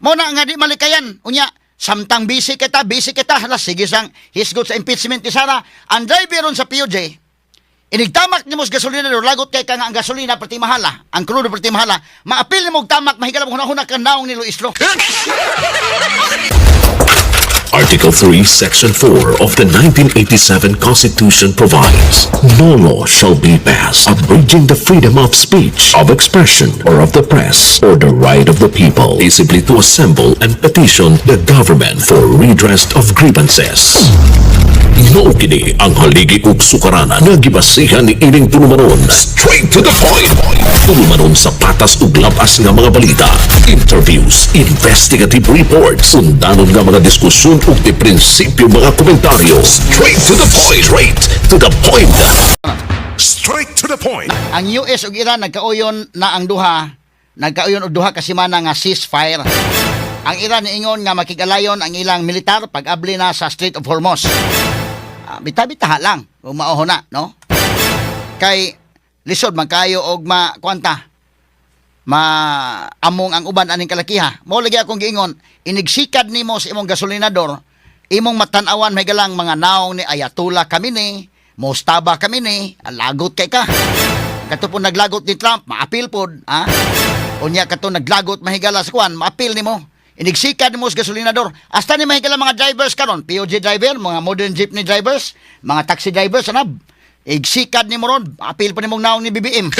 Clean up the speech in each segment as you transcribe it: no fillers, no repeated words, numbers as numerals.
Mo na nga di malikayan. Unya, samtang busy kita, hala, sige sang hisgot sa impeachment ni Sara. Ang driver ron sa POJ, inigtamak nimo sa gasolina do, lagot kay ka nga ang gasolina perti mahala, ang krudo perti mahala, maapil nimo og tamak, mahigala mo hunahuna ka naong ni Luistro. Article 3, Section 4 of the 1987 Constitution provides, "No law shall be passed abridging the freedom of speech, of expression, or of the press, or the right of the people peaceably to assemble and petition the government for redress of grievances." Mao kini ang haligi ug sukaranan nga gibasihan ni ining tulumanon. Straight to the point. Tulumanon sa patas ug labas nga mga balita, interviews, investigative reports, undanon nga mga diskusyon ug di prinsipyo mga komentaryo. Straight to the point. Straight to the point. Straight to the point. Ang US ug Iran nagkauyon na ang duha, nagkauyon og 2 ka semana nga ceasefire. Ang Iran niingon nga makigalayon ang ilang militar pag-abli na sa Strait of Hormuz. Ah, bita-bitaha lang kung mao na, no? Kay lisod man kayo og ma kwanta ma among ang uban aning kalakiha. Mo lagi akong giingon, inigsikad nimo sa imong gasolinador, imong matan-awan may galang mga naong ni Ayatollah Khamenei, Mojtaba Khamenei, lagot kay ka. Kato po naglagot ni Trump, maapil pod, ha? Unya kato naglagot mahigala sa kuan, maapil nimo. Inigsikad nimo sa gasolinador. Hasta ni mahigala mga drivers karon, POJ driver, mga modern jeepney drivers, mga taxi drivers, anab. Igsikad nimo ron, apil pa nimong naong ni BBM.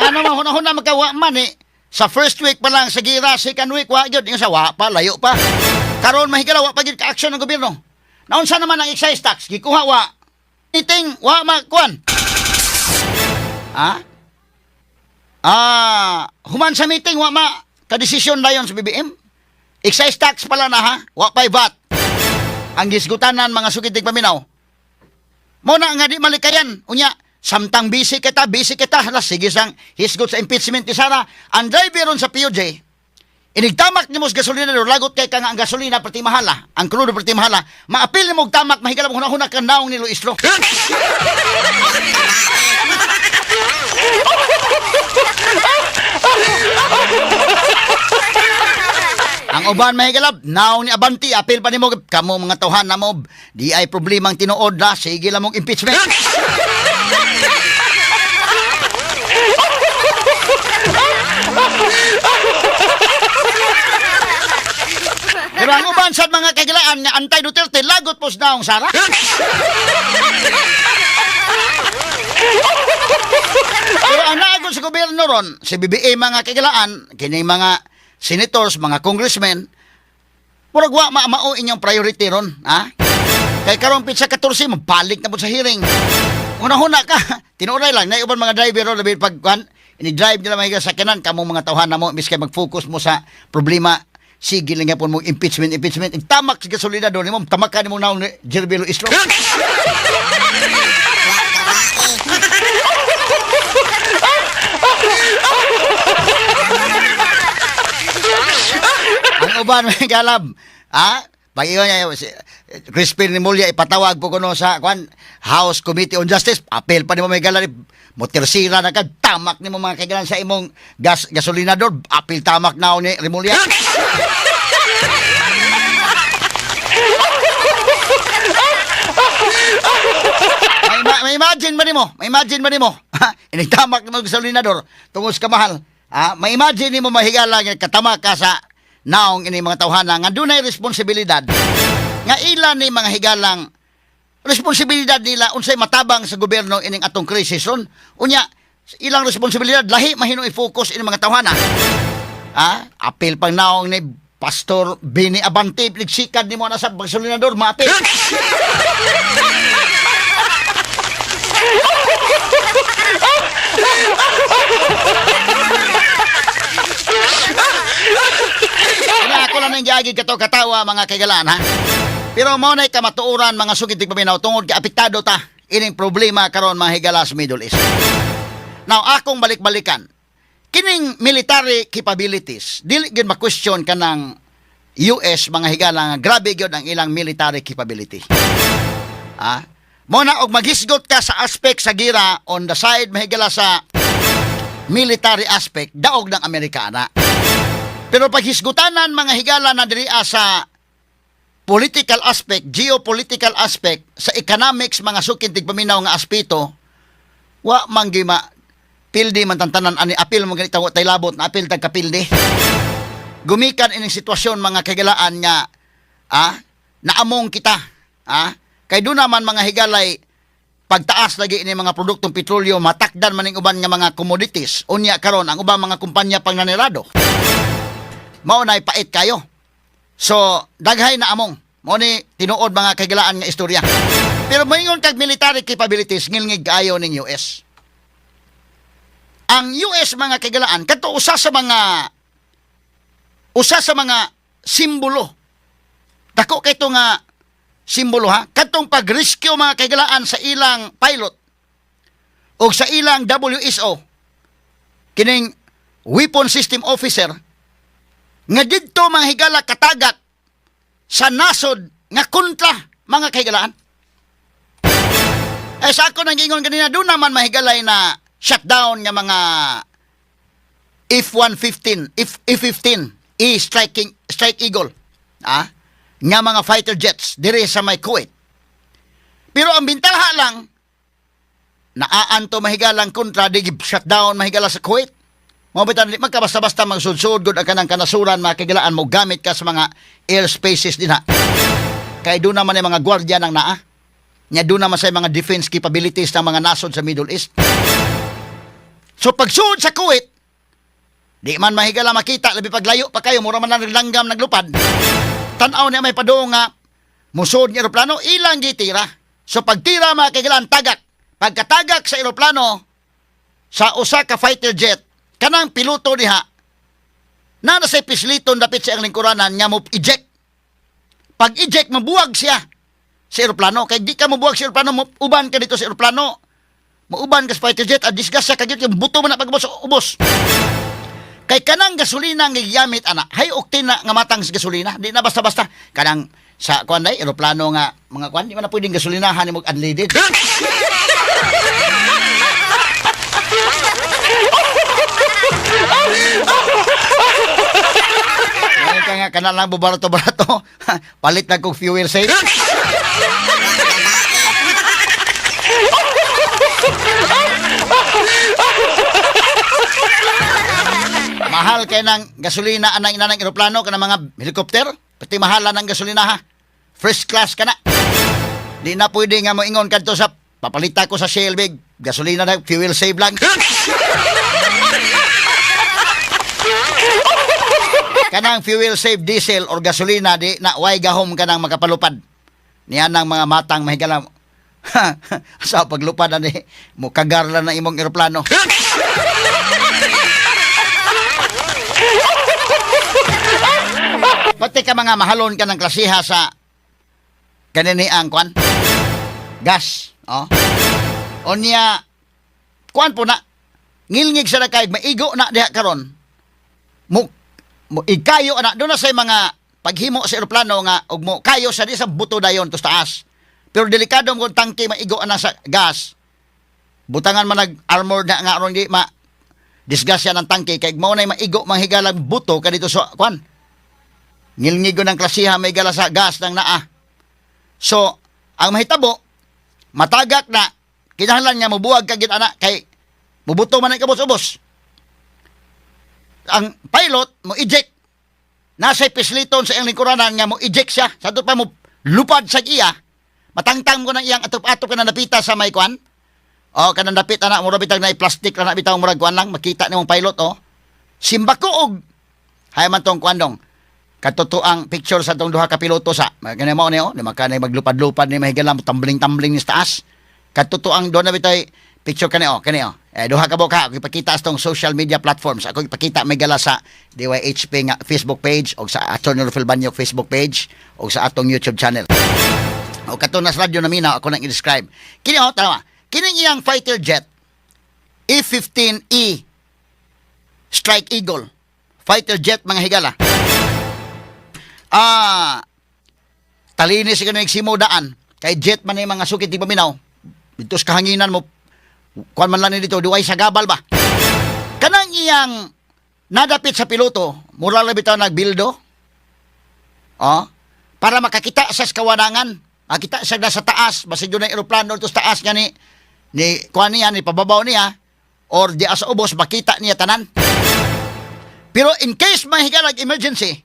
Ano man huna-huna magkawa man eh. Sa first week pa lang sa gira, second week wa gyud, yung sa wa pa layo pa. Karon mahigala wa pa gyud ka-action ng gobyerno. Naunsa naman ang excise tax? Gikuha wa. Meeting wa makuan. Ha? Ah, human sa meeting wa ma kadesisyon dayon sa BBM. Excise tax pala na ha, wa pa'y VAT. Ang gisgutanan mga sukitig paminaw. Mo na nga di malikayan. Unya, samtang busy kita, hala, sige sang hisgot sa impeachment ni Sara. Ang driver ron sa POJ, inigtamak nimo sa gasolina do, lagot kay ka nga ang gasolina perti mahala, ang krudo perti mahala, maapil nimo og tamak, mahigala mo hunahuna ka naong ni Luistro. Ang uban mahigalab, naong ni Abante, apil pa nimo kamo mga tawhan na mo, di ay problemang tinuod na, sige lang mong impeachment. Pero ang uban sa mga kagilaan nga anti-Duterte, lagot po sa naong Sara. Pero ang naagod sa gobyerno ron, si BBM mga kagilaan, kini mga senators, mga congressmen, murag wa mao inyong priority ron, ha? Kay karon pitsa 14, mabalik na po sa hearing. Una-huna ka, tinuray lang, na uban mga driver ron, labi pag kuan, ini-drive nila mga sakyanan, kamo mga tawhan na mo, miski mag-focus mo sa problema, sige lang po mo impeachment, impeachment, tamak sa gasolina doon, mo, tamak ka nimo naong ni Jervilo Islo. Ang uban may galab. Ha? Pag iyon niya, si Crispin Remulla ipatawag po kuno sa kwan, House Committee on Justice, apel pa nimo may galab. Motersira na ka, tamak nimo mga kaigalan sa imong gas gasolinador, apel tamak na ni Remulla. May imagine ba nimo? May imagine ba nimo? Inigtamak nimo gasolinador tungod sa kamahal. Ha? May imagine nimo mahigala nga katama ka sa naong ini mga tawhana nga dunay responsibilidad. Nga ila ni mga higalang responsibilidad nila unsay matabang sa gobyerno ining atong krisis ron. Unya ilang responsibilidad lahi mahino i-focus ini mga tawhana. Ha? Apil pang naong ni Pastor Bini Abante, ligsikad nimo na sa gasolinador, maapil. Kaya ako lang nang giagi kato katawa mga kaigalaan ha. Pero mao na'y kamatuoran mga sugid paminaw tungod kay apektado ta ining problema karon mga higala sa Middle East. Now akong balik-balikan kining military capabilities, dili gyud ma-question kanang US mga higala nga grabe gyud ang ilang military capability. Ha? Mo na og maghisgot ka sa aspect sa gira on the side, mahigala, sa military aspect, daog ng Amerika ana. Pero pag hisgutanan, mga higala, na diri sa political aspect, geopolitical aspect, sa economics, mga suking tigpaminaw, nga aspeto, wa man gima pildi man tantanan ani. Apil mo ganito tay labot na apil tag kapildi. Gumikan ining sitwasyon, mga kahigalaan, nga naamong kita, kay doon naman, mga higalay, pagtaas lagi ini mga produktong petrolyo, matakdan man ning uban nga mga commodities. Unya karon ang ubang mga kumpanya pang nanirado, mao nay pait kayo. So daghay na among mao ni tinuod, mga kahigalaan, nga istorya. Pero moingon kag military capabilities, ngilngig kaayo ning US. Ang US, mga kahigalaan, kadto usa sa mga simbolo, dako kay to nga simbolo ha, kadtong pag-rescue, mga kahigalaan, sa ilang pilot o sa ilang WSO, kining weapon system officer, nga didto, mga higala, katagak sa nasod nga kontra, mga kahigalaan. Eh sa ako nang ingon kanina, doon naman mahigalay na shutdown nga mga F-115, F-15, E Striking Strike Eagle, nga mga fighter jets dire sa may Kuwait. Pero ang bintalha lang, naaan to mahigalang kontra, di shutdown, mahigala, sa Kuwait. Mo bitan di magkabasta-basta magsudsud gud ang kanang kanasuran, mga kahigalaan, mo gamit ka sa mga air spaces dinha. Kay doon naman yung mga gwardiya ng naa. Nya doon naman sa mga defense capabilities ng mga nasod sa Middle East. So pagsuod sa Kuwait, di man, mahigala, makita, labi paglayo pa kayo, mura man lang naglanggam naglupad. Tanaw niya may padung nga musod ng eroplano, ilang gitira. So pagtira, mga kahigalaan, tagak. Pagkatagak sa eroplano, sa usa ka fighter jet, kanang piloto diha, na nasa pisliton dapit sa iyang lingkuranan nga mo eject. Pag eject, mabuwag siya sa eroplano. Kay di ka mabuwag sa eroplano, mo uban ka dito sa eroplano. Mauban ka sa fighter jet, at disgas siya kagit, yung buto mo na pag-ubos, ubos. Kay kanang gasolina nga gigamit ana, high octane na nga matang sa gasolina, di na basta-basta. Kanang sa kuan day, eroplano nga mga kuan, di man na pwedeng gasolinahan nimo unleaded. Ngayon ka nga kana lang barato-barato. Palit na kog fuel save. Mahal kay ng gasolina anang ina ng eroplano kanang mga helicopter. Pati mahala ng gasolina ha. First class ka na. Di na pwede nga moingon kadto sa papalita ko sa Shell big. Gasolina na fuel save lang. Kanang fuel save diesel or gasolina, di na way gahom kanang makapalupad. Niya nang mga matang mahigala sa paglupad ani mo kagar lang na imong eroplano. Pati ka mga mahalon ka ng klasiha sa kanini ang kwan gas, oh. Unya kwan po na ngilngig sa kay maigo na diha karon. Mo ikayo ana doon na sa mga paghimo sa eroplano nga og mo kayo sa di sa buto dayon to sa taas. Pero delikado mo kung tangke maigo ana sa gas. Butangan man nag armor na nga aron di ma disgrasya ng tangke kay mao nay maigo manghigalang buto kadito sa kwan. Ngilngigo ng klasiha may gala sa gas ng naa. So, ang mahitabo, matagak na, kinahanglan nga mobuwag ka gid ana kay mubuto man ang kabos-ubos. Ang pilot mo eject. Nasa pisliton sa iyang lingkuranan nga mo eject siya. Sa pa mo lupad sa iya. Matangtang mo ng iyang atop-atop ka na napita sa may kwan. O kanang dapit ana mura bitag na plastic lang na bitaw, murag kwan lang makita nimong pilot, oh. Simbako og hay man tong kwan dong. Katotoang picture sa tong duha ka piloto sa kani mo ni, oh, di makanay maglupad-lupad ni mahigala, tumbling-tumbling ni sa taas. Katotoang doon na bitay picture kani, oh, kani, oh. Eh, duha ka buka ako ipakita sa tong social media platforms. Ako ipakita may gala sa DYHP nga Facebook page o sa Attorney Rufil Banyok Facebook page o sa atong YouTube channel. O kato na sa radyo na minaw, ako nang i-describe. Kini, oh, tama. Kining iyang fighter jet E-15E Strike Eagle fighter jet, mga higala. Talinis ka na daan. Kay jet man yung mga sukit di paminaw. Dito sa kahanginan mo, kuan man lang ni dito, duway sa gabal ba? Kanang iyang nadapit sa piloto, mura lang bitaw nagbildo. Oh, para makakita sa kawanangan. Makita siya na sa taas, basig doon ang eroplano dito sa taas nga ni kuan niya, ni pababaw niya, or di sa ubos, makita niya tanan. Pero in case mahigalag emergency,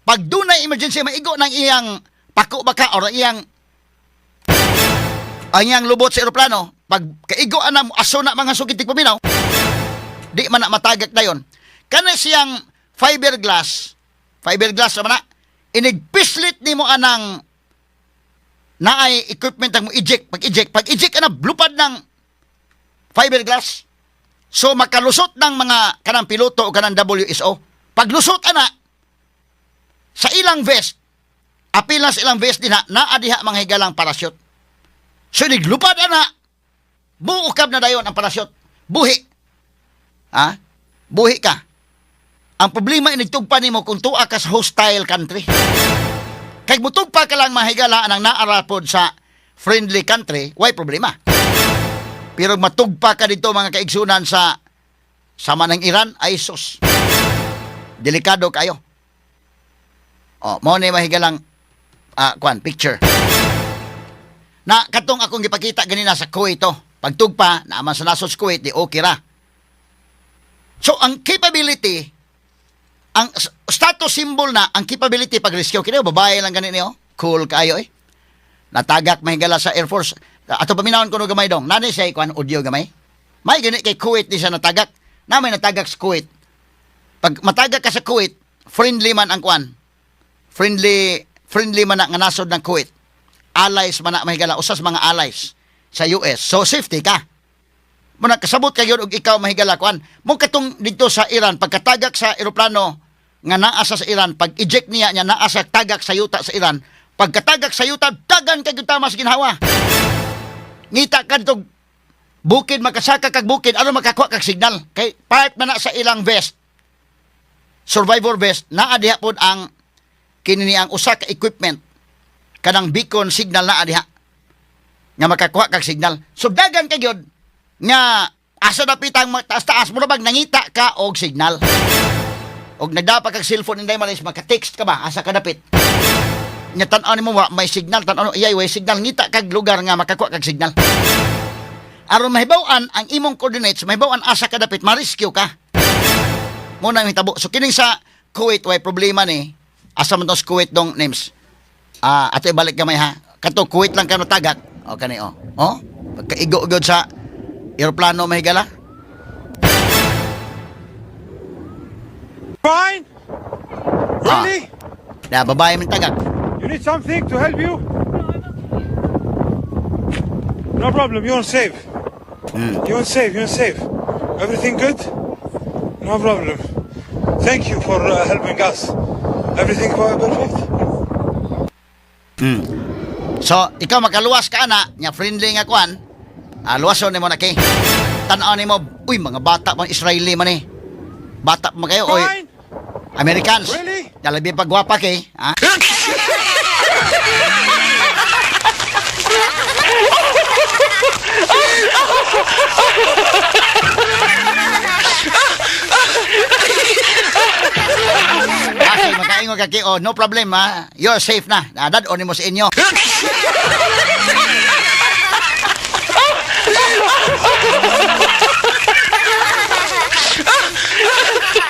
pag doon na emergency, maigo ng iyang pako baka or ang iyang lubot sa eroplano, pag kaigo ana mo, aso na mga sukit paminaw, di man na matagak na yon. Kana siyang fiberglass, fiberglass naman na, inigpislit nimo anang naay equipment ang mo eject, pag eject ana lupad ng fiberglass. So makalusot ng mga kanang piloto o kanang WSO. Paglusot ana sa ilang vest, apil na sa ilang vest dinha, naa diha mga higalang parachute. So niglupad ana, buukab na dayon ang parachute. Buhi. Ha? Buhi ka. Ang problema, inigtugpa nimo kung tuwa ka sa hostile country. Kay mutugpa ka lang, mahigala, ang naara pod sa friendly country, way problema. Pero matugpa ka dito, mga kaigsunan, sa sama ng Iran, ay sus. Delikado kayo. Oh, mao ni mahigalang kwan picture. Na katong akong gipakita ganina sa Kuwait to. Pagtugpa, naaman sa nasod sa Kuwait, di okay ra. So ang capability, ang status symbol na ang capability pag rescue kini, babae lang gani niyo. Cool kayo eh. Natagak, mahigala, sa Air Force. Ato paminawon kuno gamay dong. Nani siya kuan audio gamay. May gani kay Kuwait di siya natagak. Na may natagak sa Kuwait. Pag matagak ka sa Kuwait, friendly man ang kuan. Friendly friendly man na nga nasod ng Kuwait. Allies man na, mahigala, usas mga allies sa US. So safety ka. Muna kasabot kayo og ikaw, mahigala, kuan. Mo katong dito sa Iran, pagkatagak sa eroplano nga naa sa Iran, pag eject niya niya naa sa tagak sa yuta sa Iran, pagkatagak sa yuta, dagan kay tama sa ginhawa. Ngita ka dito bukid, makasaka kag bukid aron makakuha kag signal kay part man na sa ilang vest, survivor vest, naa diha pod ang kini ni ang usa ka equipment, kanang beacon signal, naa diha nga makakuha kag signal. So dagan kay gyud nga asa dapitang taas-taas mo bag nangita ka og signal. Og nagdapa kag cellphone, inday man is maka-text ka ba asa ka dapit. Nya tan-aw nimo wa may signal, tan-aw iyay way signal, ngita kag lugar nga makakuha kag signal. Aron mahibaw-an ang imong coordinates, mahibaw-an asa ka dapit, ma-rescue ka. Mo na ang hitabo. So kining sa Kuwait way problema ni. Asa man to sa Kuwait dong names? Ah, ato ibalik gamay ha. Kato Kuwait lang ka natagak. O kani oh. Oh, pagkaigo gyud sa eroplano, mahigala. Fine? Really? Na babae man tagak. You need something to help you? No problem, you're safe. You're safe, you're safe. Everything good? No problem. Thank you for helping us. Everything perfect? So, ikaw makaluwas ka ana, nya friendly nga kuan. Ah, luwason nimo na kay. Tan-aw nimo, uy, mga bata man, Israeli man eh. Bata pa man kayo, oy. Fine? Americans. Really? Dalabi pa gwapa kay, ha? Kasi makaingon ka kay, oh, no problem ha. You're safe na. Dad-on nimo sa inyo.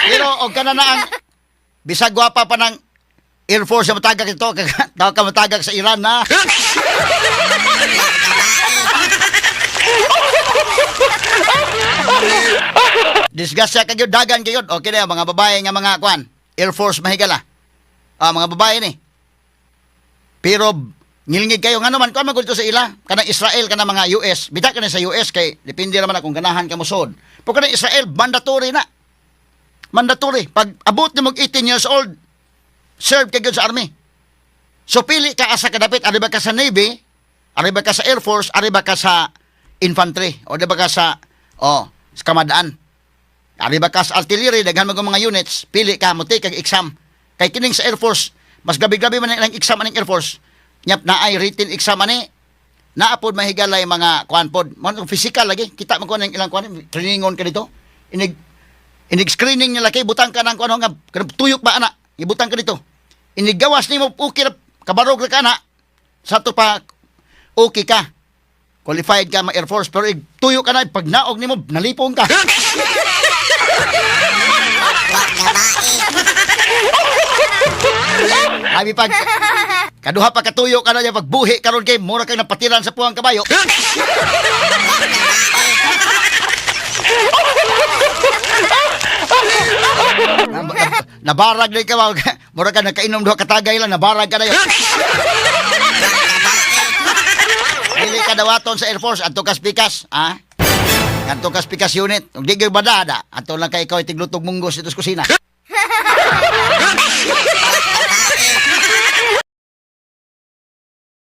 Pero og kana na ang bisag gwapa pa ng Air Force sa matagak ito, tawag ka matagak sa Iran na. Disgrasya ka gyud, dagan kayo. Okay na mga babae nga mga kwan. Air Force, mahigala. Ah, mga babae ni. Pero ngilngig kayo ngano man kuan man sa ila kanang Israel, kanang mga US, bita ka na sa US kay depende naman na kung ganahan ka mosod. Pero kanang Israel, mandatory na, mandatory pag abot nimo og 18 years old, serve ka gyud sa army. So pili ka asa ka dapit, ari ba ka sa Navy, ari ba ka sa Air Force, ari ba ka sa infantry o di ba ka sa, oh, sa kamadaan, ari ba ka sa artillery, daghan man mga units, pili ka mo, take kag exam. Kay kining sa Air Force, mas gabi-gabi man ang exam aning Air Force. Nyap na ay written exam ani. Naa pod mahigalay mga kuan pod. Mo physical lagi. Kita man ko ang ilang kuan, trainingon ka dito. Inig screening nila kay butang ka ng kuan nga kanang tuyok ba ana. Ibutang ka dito. Inig gawas nimo, okay ra, kabarog ra ka ana. Sa to pa okay ka. Qualified ka ma Air Force, pero ig tuyo ka na, pag naog nimo nalipong ka. Wa gabae. Abi pag kaduha pa katuyo ka na niya, pagbuhi karon kay mura kang napatiran sa puwang kabayo. Nabarag na ikaw, mura ka nakainom duha katagay lang, nabarag ka na yun. Dili ka dawaton sa Air Force, adto ka pikas, ha? Adto ka pikas unit. Ug di gyud badada, adto lang kay ikaw tiglutog munggos dito sa kusina.